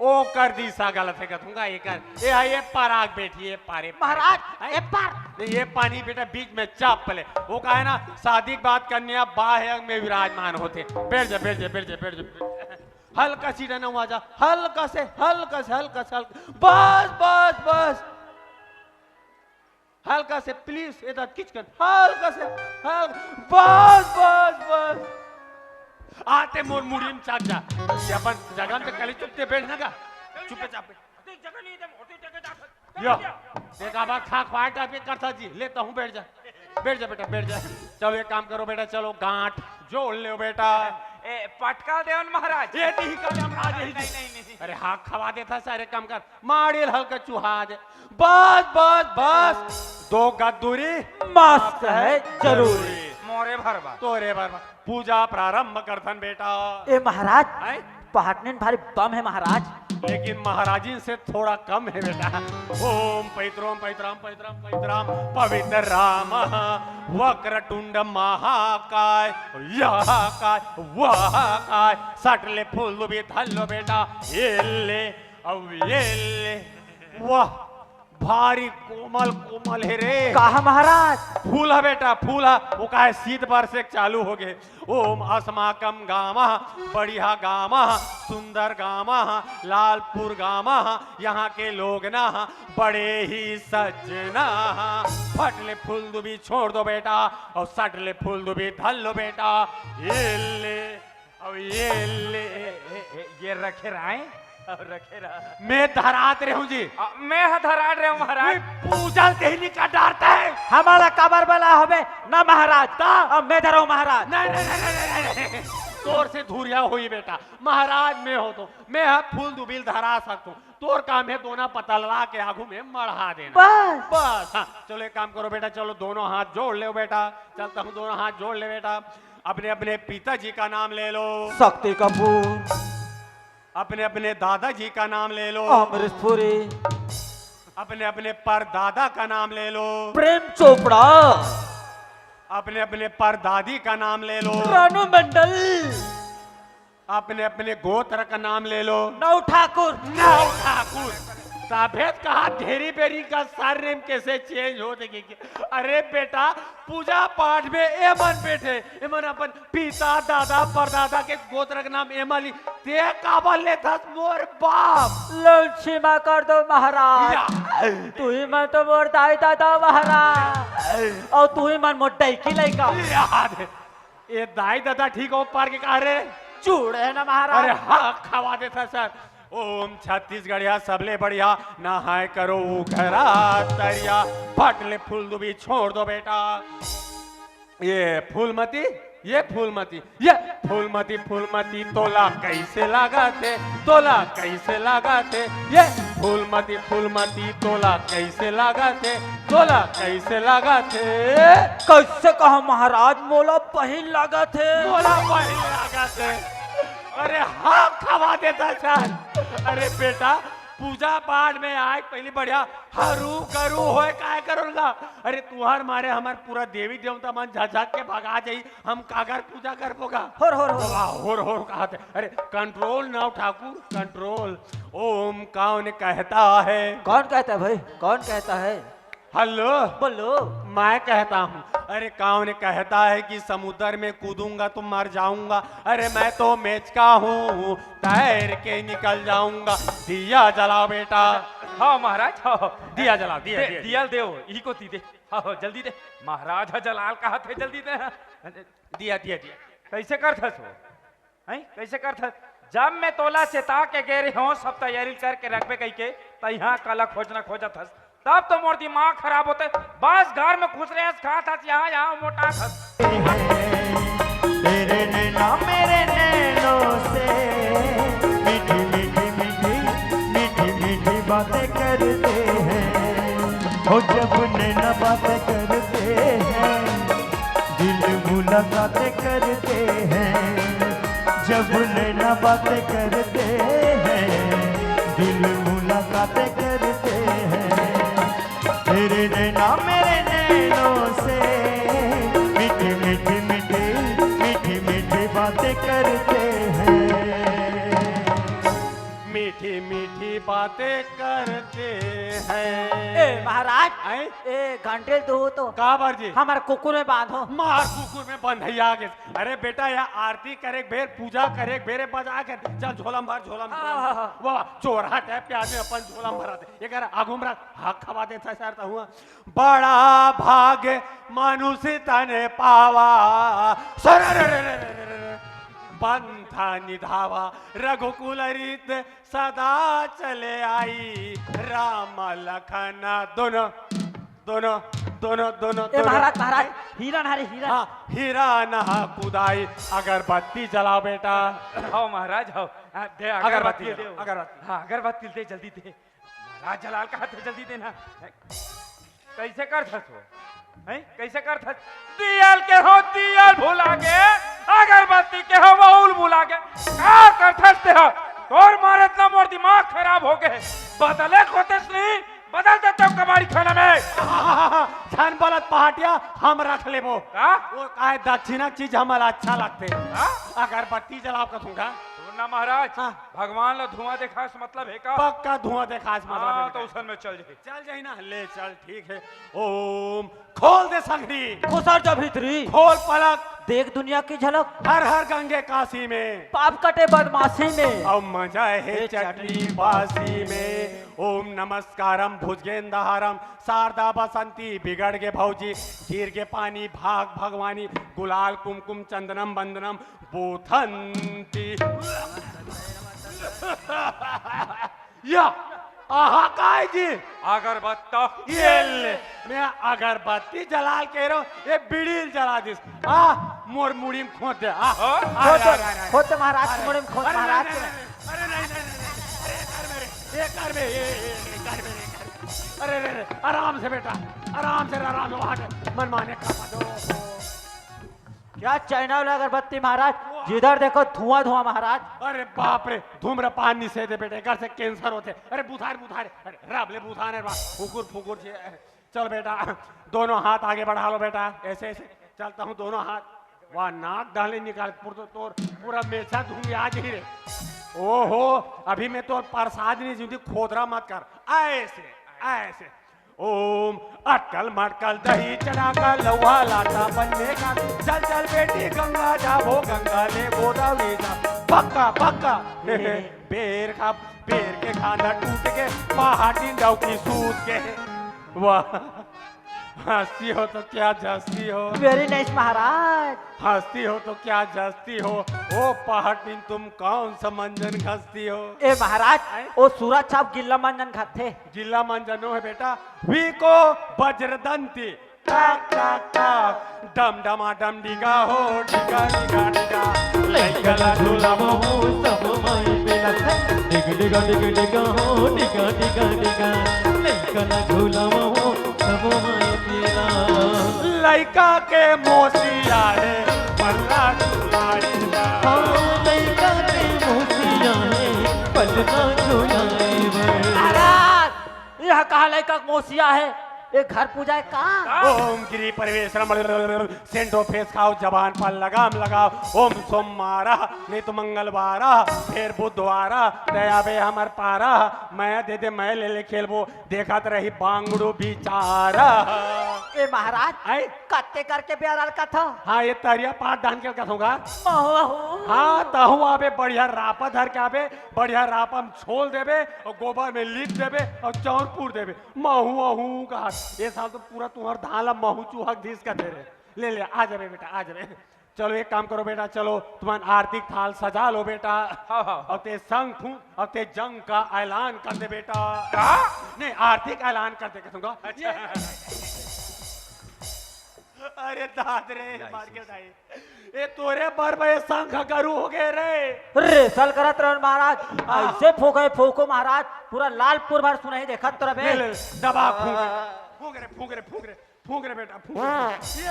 ओकर दिशा गलत हे कथूंगा। एकर ए हा, ए पार आग बैठी, ए पार, ए पार। महाराज, ए पार। नहीं, ये पानी बेटा बीच में चाप पले। वो का हे ना, शादी के बाद कन्या बाह्य अंग में विराजमान होथे। बैठ जा, बैठ जा, बैठ जा, बैठ जा। हल्का सी डना हुआ जा, हल्का से, हल्का से, हल्का से, हल्का। बस, बस, बस। हल्का से please, एदर किचकन, हल्का से, हल्का। बस, बस, बस। आते मोर मुड़ी में चाप जा। ये अपन जगह में कली चुपते बैठ ना का। चुपचाप बैठ। अरे जगह नहीं दे, होटल जगह जा। या, देखा बा, खा खवाए टाइप के करता जी। ले, तहूँ बैठ जा, बैठ जा बेटा, बैठ जा। चलो, एक काम करो बेटा, चलो गांठ जोड़ लो बेटा। ए, पटका देवन महाराज। ये नहीं कर महाराज, यही नहीं, नहीं, नहीं। अरे, हाथ खवा देता सारे काम कर, माड़िल हल्का चुहा दे। बस, बस, बस, दो गज दूरी। मास्क है जरूरी। मोरे भरवा। तोरे भरवा। पूजा प्रारंभ करथन बेटा। ए महाराज, हैं? पहाटनिन भारी बम है महाराज। लेकिन महाराजिन से थोड़ा कम है बेटा। ओम पैतराम पैतराम पैतराम पैतराम पवित्र राम वक्रतुंड महाकाय, यह काय, वह काय, सट ले फूल दुबी धर लो बेटा, ये ले, अब ये ले, वाह, भारी कोमल कोमल है रे। कहा महाराज? फूल है बेटा, फूल है, वो का है, शीत बरसे चालू हो गए। ओम अस्माकम गामः, बढ़िया गामः, सुंदर गामः, लालपुर गामः, यहाँ के लोग ना बड़े ही सज्जना। फट ले फूल दुबी छोड़ दो बेटा, और सट ले फूल दुबी धर लो बेटा। ये ले, अब ये ले। ए, ए, ए, ये रखे रहे, अब रखे रहा। मैं धरात रहूं जी। आ, मैं ह धरात रहूं महाराज। पूजा के ही निकाल डारता है। हमारा कबर बला हवे ना महाराज। ता? अब मैं धराऊं महाराज। नहीं, नहीं, नहीं, नहीं, नहीं, नहीं। तोर से धुरिया होई बेटा। महाराज मैं हो तो, मैं ह फूल दुबिल धरा सकता हूँ। तोर काम है दोना पतलवा के आगू में मढ़ा देना। बस। बस, हाँ। चलो एक काम करो बेटा, चलो दोनों हाथ जोड़ ले बेटा। चलता हूँ, दोनों हाथ जोड़ ले बेटा। अपने अपने पिताजी का नाम ले लो। शक्ति कपूर। अपने अपने दादाजी का नाम ले लो। अमरीश पुरी। अपने अपने परदादा का नाम ले लो। प्रेम चोपड़ा। अपने अपने परदादी का नाम ले लो। रानू मंडल। अपने अपने गोत्र का नाम ले लो। नौ ठाकुर। नौ ठाकुर। सफेद कहा ढेरी बेरी का सरनेम कैसे चेंज हो देखे कि? अरे बेटा, पूजा पाठ में एमन बैठे, एमन अपन पिता, दादा, परदादा के गोत्र के नाम एमन ली। ते काबर लेथस मोर बाप? लो क्षमा कर दो महाराज। या। तू ही मन तो मोर दाई दादा महाराज, और तू ही मन मोर डैकी लइका। याद है। ए दाई ददा ठीक हो पार के कहा रे? चूड़ है ना महाराज। अरे हाँ, खवा देता सर। ओम छत्तीसगढ़िया सबले बढ़िया, नहाए करो उघरा तरिया। फट ले फूल दुबी छोड़ दो बेटा। ये फूलमती, ये फूलमती, ये फूलमती, फूलमती तोला कैसे लागत है, तोला कैसे लागत है? ये फूलमती, फूलमती तोला कैसे लागत है, तोला कैसे लागत है? कैसे कहा महाराज, मोला बहिन लागत है। मोला बहिन लागत है। अरे हाँ, खवा देता सर। अरे बेटा, पूजा पाठ में आए पहली बढ़िया हरू गरू होए काय करोगा? अरे तुहार मारे हमार पूरा देवी देवता मन झझक के भगा जाई। हम कागर पूजा करबो गा? होर, होर, होर। वाह, होर, होर कहा थे। अरे कंट्रोल नाउ ठाकुर, कंट्रोल। ओम कौन कहता है? कौन कहता है भाई? कौन कहता है? हेलो। बोलो। मैं कहता हूँ। अरे कौन कहता है कि समुद्र में कूदूंगा तो मर जाऊंगा? अरे मैं तो मेचका हूँ, तैर के निकल जाऊंगा। दिया जलाओ बेटा। हाँ महाराज, हाँ, हाँ। दिया जलाओ, दिया, दे, दिया, दिया दे, इही कोती दे। हाँ, हाँ, जल्दी दे। महाराज ह जलाल कहा थे, जल्दी दे। हाँ। दिया, दिया, दिया। कैसे करथस वो? हैं? कैसे करथस? जब मैं तोला चेता के गे रहे हूँ, सब तैयारी करके रखबे कही के, त यहाँ काला खोजना खोजत हस। तब तो मोर दिमाग खराब होते। बस घर में खुश रहे, खात हस, यहाँ, यहाँ मोटा हस। तेरे नैना मेरे नैनों से मीठी, मीठी, मीठी, मीठी, मीठी बातें करते हैं। हो जब नैना बातें करते हैं, दिल मुलाकातें करते हैं। जब नैना बातें करते हैं, दिल मुलाकातें करते हैं। तेरे नैना मेरे नैनों से मीठी, मीठी, मीठी, मीठी, मीठी बातें करते हैं। मीठी मीठी बातें करते हैं। ए महाराज, हैं? ए घंटेल दू तो का बार जी? हमार कुकुर में बांधो। मार कुकुर में बंधैया के। अरे बेटा, यह आरती करे के बेर, पूजा करे के बेर, बजा के चल झोलम भर, झोलम, हाँ, झोलम। हाँ, हाँ। वाह, चोरहा टाइप के आदमी अपन झोलम भरा दे। ये कह रहा आगू में रख, हाथ खवा देता सर, तो हुआ। बड़ा भाग मनुष्य तन पावा। सर, बंधा निधावा रघुकुल रीत सदा चले आई। राम लखन दोनों, दोनों, दोनों, दोनों, ए दोनों। महाराज, महाराज, हिरण हरे, हिरण। हाँ, हिरण हा कुदाई। अगरबत्ती जलाओ बेटा। हव महाराज, हव। आ, दे अगरबत्ती अगरबत्ती दे। जलाओ, अगरबत्ती। हाँ, अगरबत्ती दे, जल्दी दे। महाराज जलाल कहा थे, जल्दी देना। कइसे करथस वो? हैं? कइसे करथस? दियल के हो, दियल भुला गे, अगरबत्ती के हो, वउल भुला गे। का करथस ते हो? तोर मारे इतना मोर दिमाग खराब हो गे। बदले खोतेस नहीं, बदल देते हो कबाड़ी खाना में। झन बलत पहाटिया, हम रख लेबो। का? वो काहे दक्षिणा चीज हमला अच्छा लगथे। का? अगरबत्ती जलाओ कथूंगा। सुन ना महाराज, हाँ। भगवान ला धुआं देखास मतलब हे का? पक्का धुआं देखास मतलब हाँ, हे तो का? उसन में चल जाही। चल जाही ना, ले चल, ठीक हे। ओम, खोल दे संघरी। खुसर जा भीतरी। खोल पलक। देख दुनिया की झलक। हर हर गंगे काशी में। पाप कटे बदमाशी में। अउ मजा हे हे चटनी चटनी बासी में। ओम नमस्कारम भुजगेंदहारम। शारदा बसंती बिगड़ गे भौजी। गिर गे पानी भाग भगवानी। गुलाल कुमकुम चंदनम बंदनम। बोथंती। या, आहा, काय जी? अगरबत्ता। ये ले, मैं अगरबत्ती जलाल कहे रहों, ये बीड़ी ल जला दिस। आ, मोर मुड़ी में खोंच दे, आ। हाँ? आ, खोंच, आ, आ, आ। खोंच महाराज, अरे, मुड़ी में खोंच अरे, महाराज। नहीं, नहीं, नहीं, अरे, नहीं, नहीं, नहीं, नहीं, अरे, कर मेरे, ये कर मेरे, ये, ये, ये कर मेरे, ये कर मेरे। अरे, अरे, अरे, आराम से बेटा, आराम से, आराम से, वहाँ से, मनमाने का मत हो। क्या चाइना वाला अगरबत्ती महाराज, जिधर देखो धुआं धुआं महाराज। अरे बाप रे, धूम्रपान निषेध हे बेटे, एकर से कैंसर होथे। अरे बुधारे, बुधारे, अरे राम ले बुधारे बा, फुकुर फुकुर छे। चल बेटा, दोनों हाथ आगे बढ़ा लो बेटा, ऐसे ऐसे चलता हूँ दोनों हाथ। वाह, नाक डाले निकाल, पूरा तो तोर पूरा मेछा धूम आज ही रे। ओहो, अभी मैं तोर प्रसाद नहीं जीती, खोदरा मत कर, ऐसे ऐसे। ओम अटकल मटकल दही चढ़ा का लौहा लाटा बनने का। चल चल बेटी गंगा जाबो, गंगा ले गोदावरी जा। पक्का पक्का। बेर खा, बेर के खाना टूट के पहाटी डौकी सूत के। वाह, हंसती हो तो क्या जस्ती हो। वेरी नाइस महाराज। हंसती हो तो क्या जस्ती हो। ओ पहाटिन, तुम कौन सा मंजन घसती हो? ए महाराज, आए? ओ सूरज छाप गिल्ला मंजन खाथे। गिल्ला मंजन नो हे बेटा, वीको बज्रदंती। टाक, टाक, टाक। डम डमा डम डिगा हो, डिगा, डिगा, डिगा। लइका ला झुलावो हो, सब माई पिला। डिग, डिगा, डिग, डिगा हो, डिगा, डिगा, डिगा। लइका ला झुलावो हो, सब माई पिला। लइका के मोसिया हे, पल्ला झुलाइला। हाँ, लइका के मोसिया हे, पल्ला झुलाइला। महाराज, यह कहा लइका के मोसिया हे? ये घर पूजा हे का? ओम गिरी परवेश सेंटो फेस खाओ, जबान पर लगाम लगाओ। ओम सोमवारा, नहीं तो मंगलवारा, फिर बुधवारा, दया बे हमर पारा, मैं दे दे, मैं ले ले खेलबो, देखत रही बांगड़ू बिचारा। ए महाराज, आए? कत्ते करके बेरा ल कथा? हाँ, ये तरिया पार डाहन के कथों गा। महू, महू। हाँ, तहू आबे, बढ़िया रापा धर के आबे, बढ़िया रापा में छोल देबे अउ गोबर में लिप देबे अउ चौर पूर देबे। महू, महू कहा, ये साल तो पूरा तुम्हर धान ला महू चूहा के धीस कथे रे। ले, ले, आ जाबे बेटा, आ जाबे। चलो, एक काम करो बेटा, चलो, तुमन आरती के थाल सजा लो बेटा। हाँ, हाँ, हाँ। अउ ते संग फूंक, अउ ते जंग का ऐलान कर दे बेटा। का? नहीं, आरती का ऐलान कर दे, कहूँगा। अच्छा। ये अरे दाद रे, मार के उठाई। ए तोरे बर बर ये संग गरु हो गए रे। रेसल करत रहन महाराज, हाँ। ऐसे फूके फूको महाराज, पूरा लालपुर भर सुनाई देखत तो रहे। ले, ले, दबा फूक। हाँ। फूक रे, फूक रे, फूक रे, फूक रे बेटा, फूक। हाँ। ये।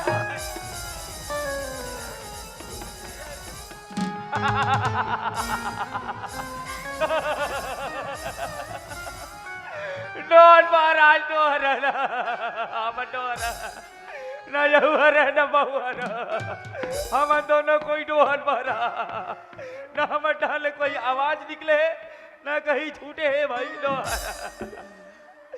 डोहर महाराज, डोहर, हम डोहर। ना यहू हरे, ना बहू हरे। हम दोनों कोई डोहर महाराज। ना हम डाले कोई आवाज निकले, ना कहीं छूटे हे भाई डोहर।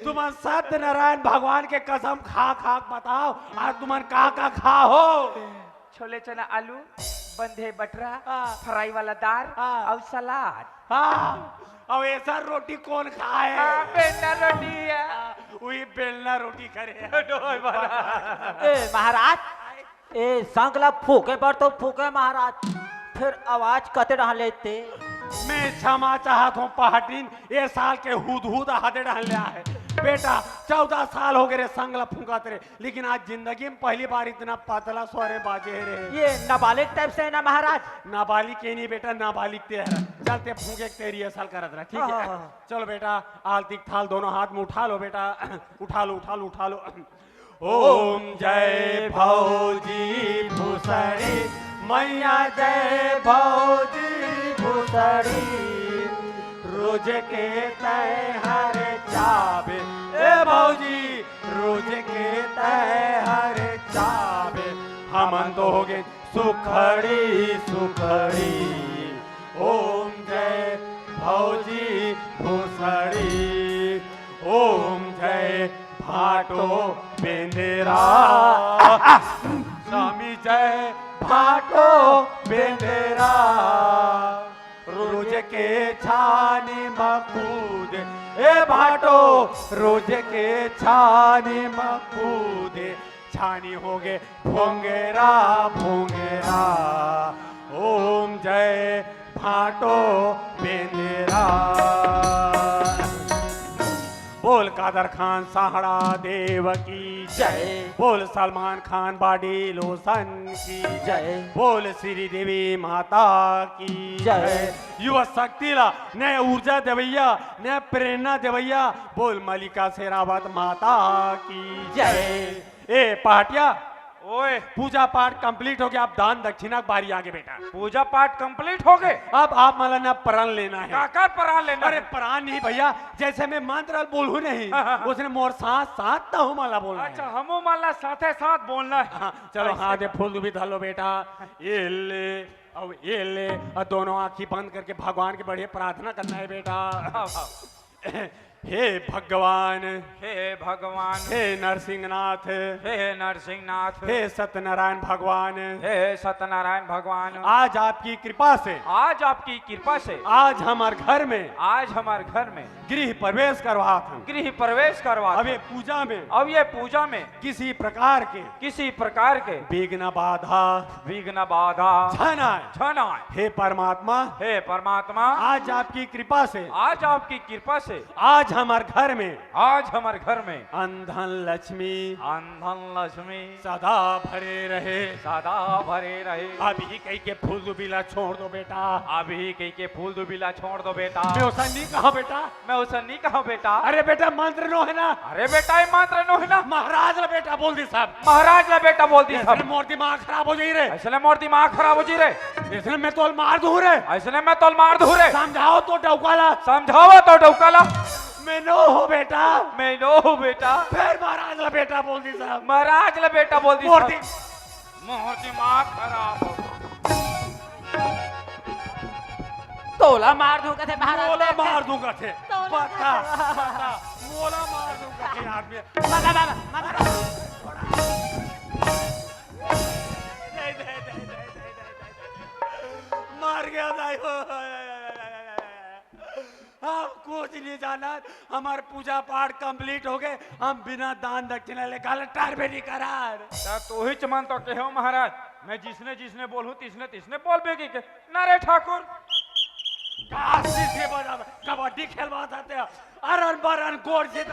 तुमन सत्यनारायण भगवान के कसम खा खा के बताओ, आज तुमन का का खा हो? छोले चना आलू, बंधे बटरा, हाँ। फ्राई वाला दार, हाँ। अउ सलाद। हाँ, अउ ऐसा रोटी कौन खाए? हाँ, बेलना रोटी है। हाँ, वही बेलना रोटी करे। डोहर महाराज। ए महाराज, ए संग ला फूके बर तो फूके महाराज। फेर आवाज कते डहन ले ते? मैं क्षमा चाहत हूँ पहाटिन, ए साल के हुदहुद हदे डहन ले आहे। बेटा, चौदह साल हो गए रे संग ल फूंकत रे, लेकिन आज जिंदगी में पहली बार इतना पतला स्वर बाजे रे। ये नाबालिग टाइप से है ना महाराज? नाबालिग के नहीं बेटा, नाबालिग ते हरा। चल ते फूंके के ते rehearsal करत रहा, ठीक हाँ, है? हाँ, हाँ। चलो बेटा, आलती के थाल दोनों हाथ में उठा लो बेटा, उठा लो, उठा लो, उठा लो। ओम जय भौजी भूसड़ी, मैया जय भौजी भूसड़ी। रोज के तय हर चाबे, ए भौजी, रोज के तय हर चाबे। हमन तो हो गए सुखड़ी सुखड़ी। ओम जय भौजी भूसड़ी, ओम जय भाटो बेंदेरा। स्वामी जय भाटो बेंदेरा। रोज के छानी म कूद, ए भाटो, रोज के छानी म कूद। छानी हो गे भोंगेरा भोंगेरा। ओम जय भाटो बेंदेरा। बोल कादर खान साहड़ा देव की जय। बोल सलमान खान बॉडी लोशन की जय। बोल श्री देवी माता की जय। जय। युवा शक्ति ला नया ऊर्जा देवैया, नया प्रेरणा देवैया, बोल मल्लिका शेरावत माता की जय। जय। ए पहाटिया, ओए। पूजा पाठ complete हो गया, अब दान दक्षिणा के बारी आगे बेटा। पूजा पाठ complete हो गए? अब आप मला ना प्रण लेना है। काकर प्रण लेना अरे है? प्रण नहीं भैया, जैसे मैं मंत्र बोलूं नहीं, हाँ, हाँ, हाँ। उसने मोर साथ साथ तहु मला बोलना अच्छा, है। हमू मला साथे साथ बोलना है। हाँ, चलो ऐसे हाथ में फूल भी धर लो बेटा। ये ले, अब ये ले, और दोनों आंखी बंद करके भगवान की बढ़िया प्रार्थना करना है बेटा। हाँ, हाँ। हे भगवान, हे भगवान, हे नरसिंहनाथ, हे नरसिंहनाथ, हे सत्यनारायण भगवान, हे सत्यनारायण भगवान, आज आपकी कृपा से, आज आपकी कृपा से, आज हमारे घर में, आज हमारे घर में गृह प्रवेश करवात हूँ। गृह प्रवेश करवात अब ये हूँ। पूजा में, अब ये पूजा में किसी प्रकार के, किसी प्रकार के विघ्न बाधा, विघ्न बाधा झन आए। झन आए। हे परमात्मा, हे परमात्मा, आज आपकी कृपा से, आज आपकी कृपा से, आज हमारे घर में, आज हमारे घर में अन धन लक्ष्मी, अन धन लक्ष्मी सदा भरे रहे। सदा भरे रहे। अभी कही के फूल दुबिला छोड़ दो बेटा। अभी कही के फूल दुबिला छोड़ दो बेटा। मैं उसे नहीं कहा बेटा। मैं उसे नहीं कहा बेटा। अरे बेटा, मंत्र नो है ना। अरे बेटा, ये मंत्र नो है ना। महाराज ला बेटा बोल दी सब। महाराज ला बेटा बोल दी सब। इसने मोर दिमाग खराब हो जाई रे। इसने मोर दिमाग खराब हो जाई रे। इसने मैं तोल मार दूं रे। इसने मैं तोल मार दूं रे। समझाओ तो डौका ला। समझाओ तो डौका ला। मैं नो हो बेटा। मैं नो हो बेटा। फिर महाराज ला बेटा बोल दी सब। महाराज ला बेटा बोल दी मोर सब। दि- मोर दिमाग खराब हो। तोला मार दूं कथे महाराज मोला मार दूं कथे। तोला बता, मार दूं। बता, मोला मार दूं कथे आदमी। मगा, मगा, मगा। नहीं, नहीं, नहीं। मार गया दाई हो। हम कुछ नहीं जानत, हमार पूजा पाठ complete हो गए, हम बिना दान दक्षिणा ले गलटर भी नहीं करार। ता तोहिच मन तो कहे हो महाराज, मैं जिसने जिसने बोलूं तिसने तिसने बोल बेगी के। ना रे ठाकुर। काशी से बजा, कबड्डी खेलवा जाते हैं, अरन बरन गोर से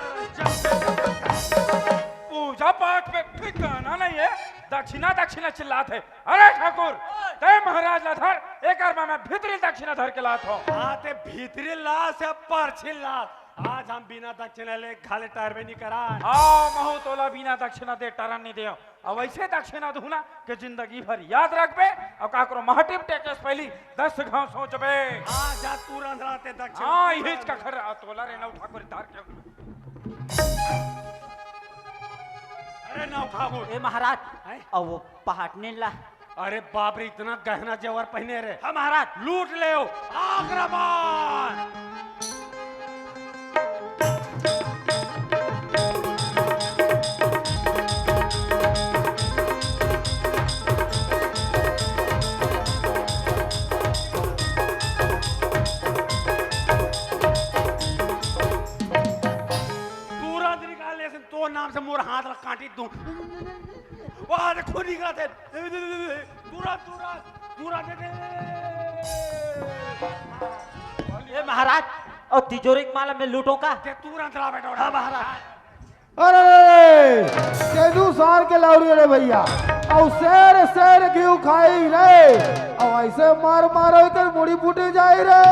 पूजा पाठ पे ठिकाना नहीं है, दक्षिणा दक्षिणा चिल्लात है। अरे ठाकुर, तै महाराज ला धर, एकर मा मैं भीतरी दक्षिणा धर के लात हो। हाँ, ते भीतरी ला से परछी ला। आज हम बिना दक्षिणा ले घाले टरबे नहीं करा। हाँ, महू तोला बिना दक्षिणा दे टरन नहीं दे। अब ऐसे दक्षिणा दूं ना कि जिंदगी भर याद रखबे। और काकरो महटिम टेके से पहली दस घाव सोचबे। हाँ, जा तुरंत राते दक्षिणा। हाँ, तुरंत। इहिच का खर तोला रे नौ ठाकुर धर के। अरे नौ ठाकुर। ए महाराज, हैं? अब वो पहाटने ला। अरे बाप रे, इतना गहना जेवर पहने रे। हाँ महाराज। लूट ले हो, आक्रमण। तुरंत निकाल ले, तो नाम से मोर हाथ ला काटी दूं। वहां से खून निकला थे। तुरंत, तुरंत। पूरा दे दे। ए महाराज, अउ तिजोरी के माला मैं लूटों का? ते तुरंत ला बेटा। हाँ महाराज। अरे, तेनू सार के लौड़ी रे भैया, अउ शेर शेर घीव खाई रे, अउ ऐसे मार मारो इधर मुड़ी फूट जाई रे।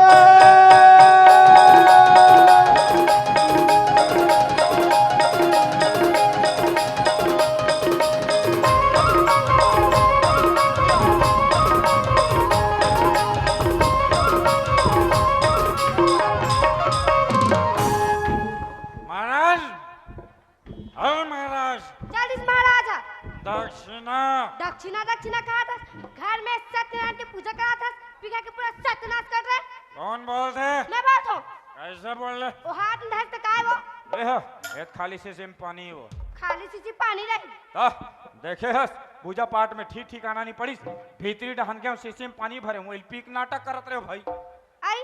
महाराज, हर महाराज। चल इस महाराज। दक्षिणा। दक्षिणा, दक्षिणा कहा था? घर में सत्यनारायण की पूजा करा था, पिघा के पूरा सत्यानाश कर रहे। कौन बोलते? मैं बोलता हूँ। कैसे बोल रहे? वो हाथ में धर से काय वो? ये हो, ये खाली शीशी में पानी वो। खाली शीशी पानी रही। तो देखे हस, पूजा पाठ में ठीक ठिकाना नहीं पड़ीस। भीतरी डहन के शीशी में पानी भरे हूँ, इल्पीक नाटक करत रहे हो भाई। आई,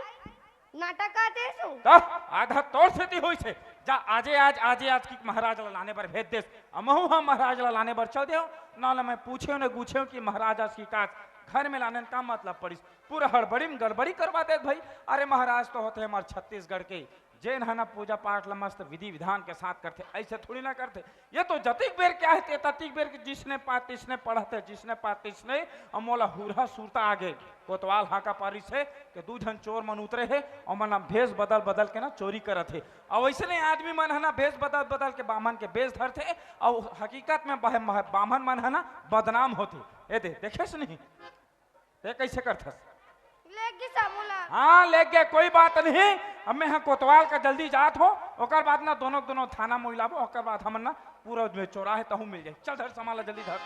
नाटक करते सो। तो आधा तोर सेती होइस हे। जा आजे आज, आजे आज की महाराज ला लाने बर भेज देस। अमहू हम महाराज ला लाने बर चल देव। ना ला मैं पूछे ने गुछे कि महाराज आज की काज घर में लाने का मतलब पड़ीस। पूरा हड़बड़ी में गड़बड़ी करवा देत भाई। अरे महाराज तो होते हमार छत्तीसगढ़ के, जेन ह ना पूजा पाठ ला मस्त विधि विधान के साथ करथे, ऐसे थोड़ी ना करथे। ये तो जतिक बेर क्या है, ते ततिक बेर के जिसने पातिस ने पढ़त हे, जिसने पातिस ने, अउ मोला हुरहा सुरता आगे। कोतवाल हाका पारिस हे के दू झन चोर मन उतरे हे, अउ मन भेष बदल बदल के ना चोरी करत हे। अउ अइसने आदमी मन ह ना भेष बदल बदल के बामन के भेष धरथे, अउ हकीकत में बह-, मह-, बामन मन ह ना बदनाम होथे। ए दे, देखेस नहीं? ते कैसे करथस? लेग गे समूला। हाँ, लेग गे, कोई बात नहीं। अब मैं ह कोतवाल का जल्दी जात हो, ओकर बाद ना दोनों, दोनों थाना मोइलाबो, ओकर बाद हमन ना पूरा जो चौराहे तहूँ मिल जाए। चल धर सामान ला जल्दी धर।